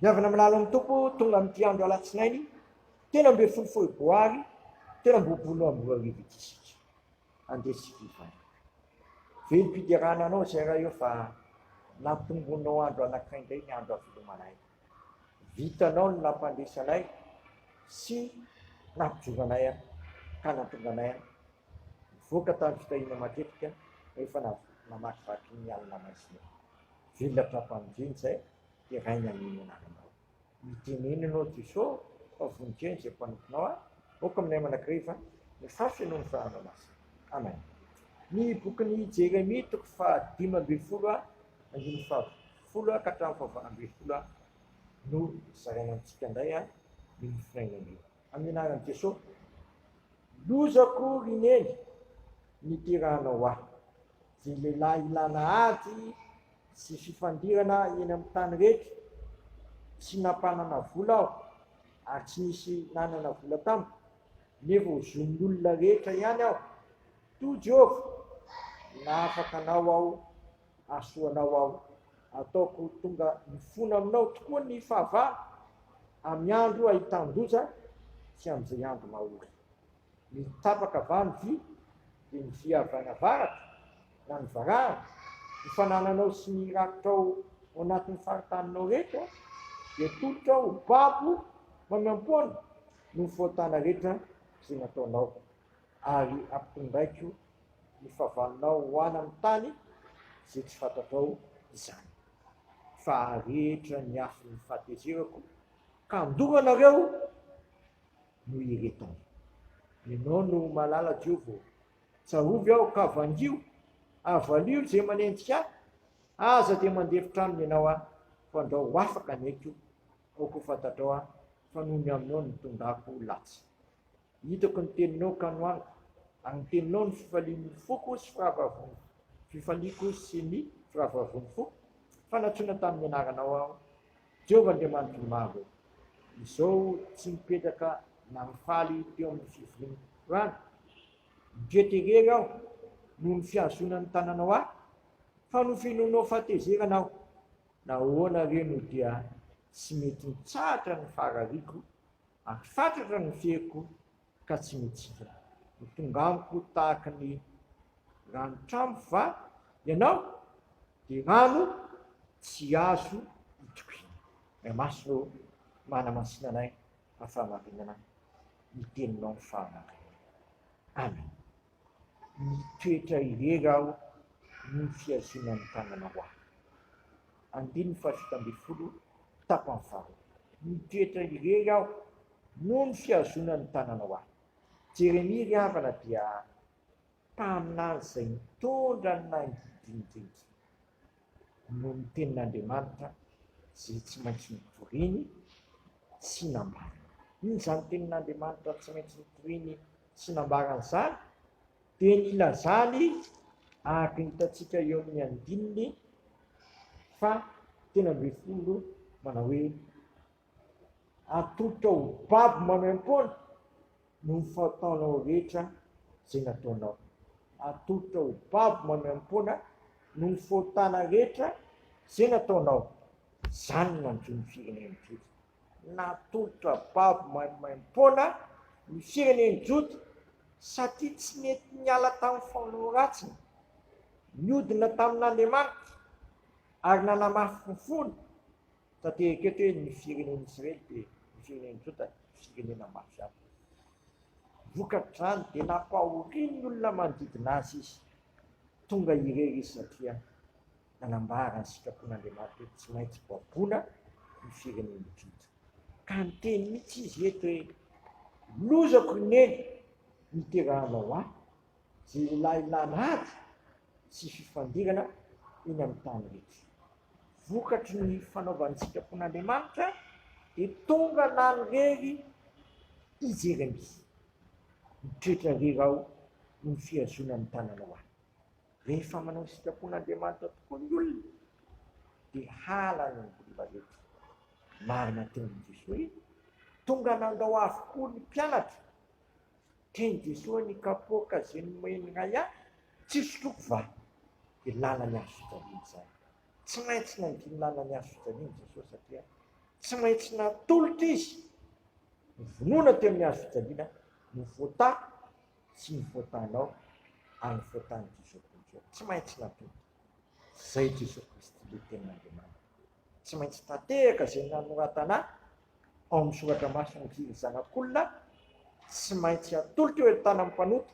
Ny havana malala amin'ny Tompo tonga amin'ity andro alatsinainy 13 febroary 2023 ity isika. Andeha isika hivavaka. Velom-piderana anao izay Ray ô fa nampitomboinao andro anankiray indray ny andro havelomanay. Vitanao ny nampandresy anay sy nampijoro anay ka nahatonga anay nivoaka tamin'ny fitahiana matetika rehefa namakivaky ny alina maizina. Velona hatrampamonjena izay deraina anie ny anaranao. Mitenena ianao Jeso fa vonon-kena izay mpanomponao aho, aoka aminay mandrakariva ny fahafenoan'ny Fanahinao Masina. Amen. Ny bokin'i Jeremia toko faha-15 andininy faha-10 ka hatramin'ny faha-18 no zaraina amintsika indray ny mofonaina anio. Amin'ny anaran'i Jeso. Lozako ry Neny niterahanao ahy. Izay lehilahy ilana ady sy fifandirana eny amin'ny tany rehetra, tsy nampanana vola aho ary tsy nisy nanana vola tamiko, nefa ho zon'ny olona rehetra ihany aho. Toa Jehovah, nahafaka anao aho, hahasoa anao aho, ataoko ho tonga mifona aminao tokoa ny fahavalo, amin'ny andro ahitan-doza sy amin'izay andro mahory. Mitapaka va ny vy, dia ny vy avy any avaratra, na ny varahana, ny fanananao sy ny rakitrao ao anatin'ny faritaninao rehetra, dia atolotrao ho babo maimaimpoana noho ny fahotana rehetra izay nataonao, ary ampitondraiko ny fahavalonao ho any amin'ny tany izay tsy fantatrao izany. Fa harehitra ny afon'ny fahatezerako, ka handoro anareo no iretany. Ianao no mahalala Jehovah ô. Tsarovy aho ka vangio, avalio izay manenjika ahy, aza dia mandefitra aminy ianao aho, fandrao ho afaka ny aiko, aoka ho fantatrao aho fa noho ny aminao no nitondrako latsa. Hitako ny teninao ka nohaniko, ary ny teninao no fifalian'ny foko sy firavoravoan'ny fifaliako sy ny firavoravoan'ny foko, fa nantsoina tamin'ny anaranao aho, Jehovah Andriamanitry ny maro ô, izao tsy nipetraka na nifaly teo amin'ny fivorian'ny rano. Nitretra irery aho noho ny fihazonan'ny tananao ahy, fa nofenoinao fahatezerana aho. Nahoana re no dia tsy mety mitsahatra ny farariako ary fatratra ny feriko ka tsy mitsika? Ho tonga amiko tahaka ny ranotrambo va ianao? Dia rano tsy azo itokiana. Ray Masina ô, manamasina anay amin'ny fahamarinana, ny Teninao ny fahamarinana. Amen. Mitoetra irery aho noho ny fihazonan'ny tananao ahy. Andininy faha-17, tapany faharoa. Mitoetra irery aho noho ny fihazonan'ny tananao ahy. Jeremia ry havana dia mpaminany izay nitondra ny nangidy indrindra noho ny tenin'Andriamanitra izay tsy maintsy notoriny sy nambarany. Inona izany tenin'Andriamanitra tsy maintsy notoriny sy nambarany izany? Dia nilazany araka ny hitantsika eo amin'ny andininy fa 13 manao hoe Atolotra ho babo maimaimpoana noho ny fahataonao rehetra izay nataonao. Atolotra ho babo maimaimpoana noho ny fahotana rehetra izay nataonao. Izany no nanjo ny firenen'i Joda. Natolotra babo maimaimpoana ny firenen'i Joda satria tsy nety niala tamin'ny fanao ratsiny. Niodina tamin'Andriamanitra ary nanamafy ny fony Tanteraka eto hoe ny firenen'i Israely dia ny firenen'i Joda firenena mafy ihany. Vokatr'izany dia nampahorian'ny olona manodidina azy izy. Tonga irery izy satria nanambara ny sitrapon'Andriamanitra hoe tsy maintsy baboina ny firenen'i Joda. Ka niteny mihitsy izy eto hoe lozako ry neny niterahanao ahy, izay lehilahy nanady sy fifandirana eny amin'ny tany rehetra. Vokatry ny fanaovany sitrapon'Andriamanitra dia tonga nanirery i Jeremia. Mitoetra irery aho noho ny fihazonan'ny tananao ahy. Rehefa manao ny sitrapon'Andriamanitra tokoa ny olona dia halany ny olona rehetra. Marina teo amin'i Jesoa hoe tonga nandao avokoa ny mpianatra. Teny Jesoa ny kapoaka izay nomen'ny Ray ahy tsy sotroiko va? Dia lalan'ny hazo fijaliana izany. Tsy maintsy nandia ny lalan'ny hazo fijaliana Jesoa satria. Tsy maintsy natolotra Izy, novonoina teo amin'ny hazo fijaliana, ny voatahy sy ny voatahinao ary ny voatahin'i Jesoa Kristy. Tsy maintsy natolotra. Izay Jesoa Kristy ilay Tenin'Andriamanitra. Tsy maintsy tanteraka izay nanoratana ao amin'ny soratra masina hoy ny Zanak'olona, tsy maintsy atolotra eo an-tanan'ny mpanota,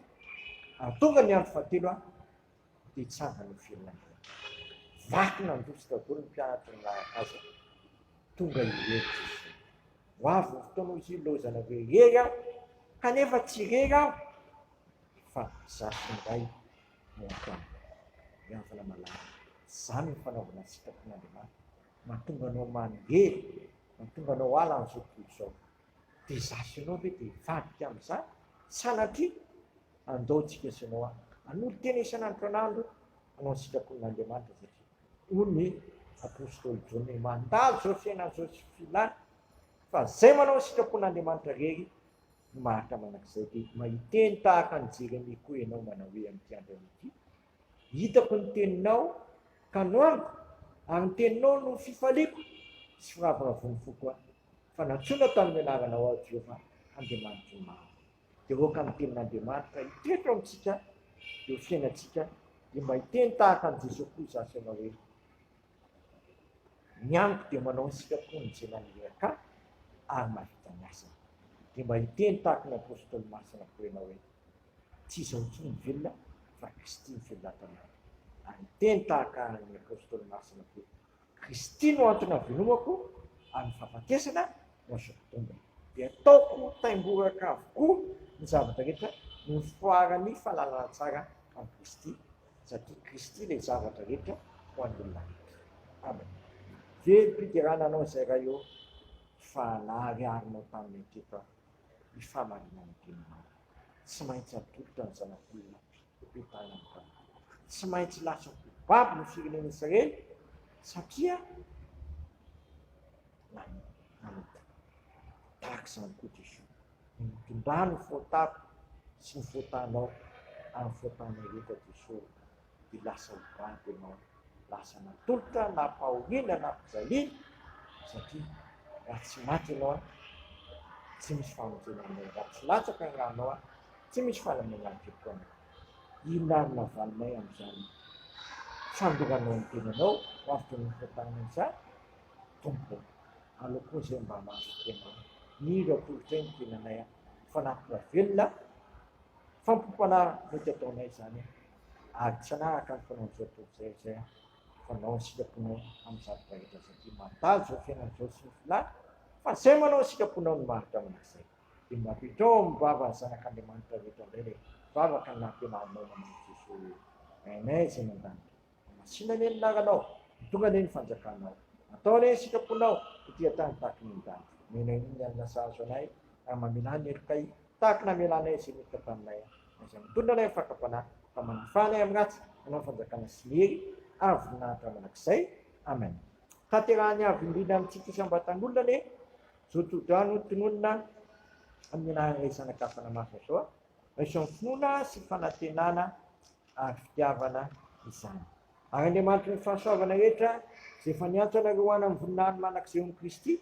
ary tonga ny andro fahatelo dia hitsangana ho velona indray. Vaky nandositra daholo ny mpianatra nanaraka azy, tonga irery Jesoa. Ho avy ny fotoana hoy izy, ilaozanareo irery aho, kanefa tsy irery aho, fa izaho sy ny Ray no ato amiko. Ry havana malala, izany no fanaovana ny sitrapon'Andriamanitra. Mahatonga anao mangery, mahatonga anao ala an'izao tontolo izao. Dia izaho sy ianao ve dia hivadika amin'izany? Sanatria! Andao tsika sy ianao hanolo-tena isan'andro isan'andro hanao ny sitrapon'Andriamanitra satria hoy ny apostoly Jaona hoe mandalo izao fiainana izao sy filana fa izay manao ny sitrapon'Andriamanitra irery no maharitra mandrakizay. Dia mahiteny tahaka an'i Jeremia koa ianao manao hoe amin'ity andro ity, Hitako ny teninao ka nohaniko, ary ny teninao no fifaliako sy firavoravoan'ny foko ahy, fa nantsoina tamin'ny anaranao aho, Jehovah, Andriamanitry ny maro. Dia aoka ny tenin'Andriamanitra hitoetra ao amintsika eo fiainantsika, dia mba hiteny tahaka an'i Jesoa koa izaho sy ianao hoe, Ny amiko dia manao ny sitrapony izay naniraka ahy ary mahavita ny asany. Dia mba hiteny tahaka ny Apostoly masina koa ianao hoe, Tsy izaho intsony no velona fa Kristy no velona ato anatiko. Ary hiteny tahaka ny Apostoly masina koa hoe, Kristy no antony hahavelomako ary ny fahafatesana no azoako tombony. Dia ataoko taimboraka avokoa ny zavatra rehetra noho ny foaran'ny fahalalana tsara an'i Kristy, satria Kristy ilay zavatra rehetra ho an'ny olona rehetra. Amen. Velom-piderana Anao izay Ray ô, fa nahariharinao taminay teto aho ny fahamarinan'ny Teninao. Tsy maintsy atolotra ny Zanak'olona hopetahina amin'ny mpanota. Tsy maintsy lasa ho babo ny firenena Israely satria nanota. Tahaka izany koa Jesoa. No nitondrany ny fotako sy ny fotanao ary ny fotanay rehetra Jesoa dia lasa ho babo ianao, lasa natolotra na ampahoriana na ampijaliana satria raha tsy maty ianao tsy misy famonjena anao, raha tsy latsaka ny ranao tsy misy fanamelan-keloka anao. Inona ary no havalinay amin'izany fandoranao ny tenanao ho avotra noho ny fahotanay izany? Tompo ô, aleo koa izay mba mahazo tena mino atolotray ny tenanay fanatitra velona, fampom-panahy mety ataonay izany ary tsy hanaraka ny fanaon'izao tontolo izao izay fanao ny sitraponao amin'ny zavatra rehetra satria mandalo izao fiainana izao sy ny filàny fa izay manao ny sitraponao no maharitra mandrakizay. Dia mba apetrao amin'ny vavan'ny zanak'Andriamanitra rehetra indray ilay vavaka nampianarinao namonjy Jesoa hoe, Rainay izay any an-danitra, Masina anie ny anaranao, ho tonga anie ny fanjakanao. Atao anie ny sitraponao, ety an-tany tahaka ny any an-danitra. Omenao iny ny hanina sahaza anay, ary mamelà ny helokay, tahaka ny namelanay izay niditra taminay. Aza mitondra anay amin'ny fakam-panahy, fa manafaha anay amin'ny ratsy, hanao ny fanjakana sy ny hery ary voninahitra mandrakizay. Amen. Tanterahan'ny Avo Indrindra amintsika isam-batan'olona anie izao tsodrano tononina amin'ny anaran'ny Ray Zanaka Fanahy Masina izao. Raiso amin'ny finoana sy fanantenana ary fitiavana izany. Ary Andriamanitry ny fahasoavana rehetra, izay efa niantso anareo ho any amin'ny voninahiny mandrakizay eo amin'i Kristy,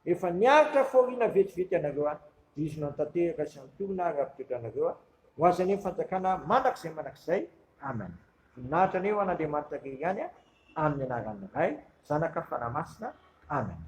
efa niaritra fahoriana vetivety anareo, dia Izy no hanatanteraka sy hampiorina ary hampitoetra anareo ho Azy anie ny fanjakana mandrakizay mandrakizay. Amen. Voninahitra anie ho an'Andriamanitra irery ihany, amin'ny anaran'ny Ray, Zanaka, Fanahy Masina. Amen.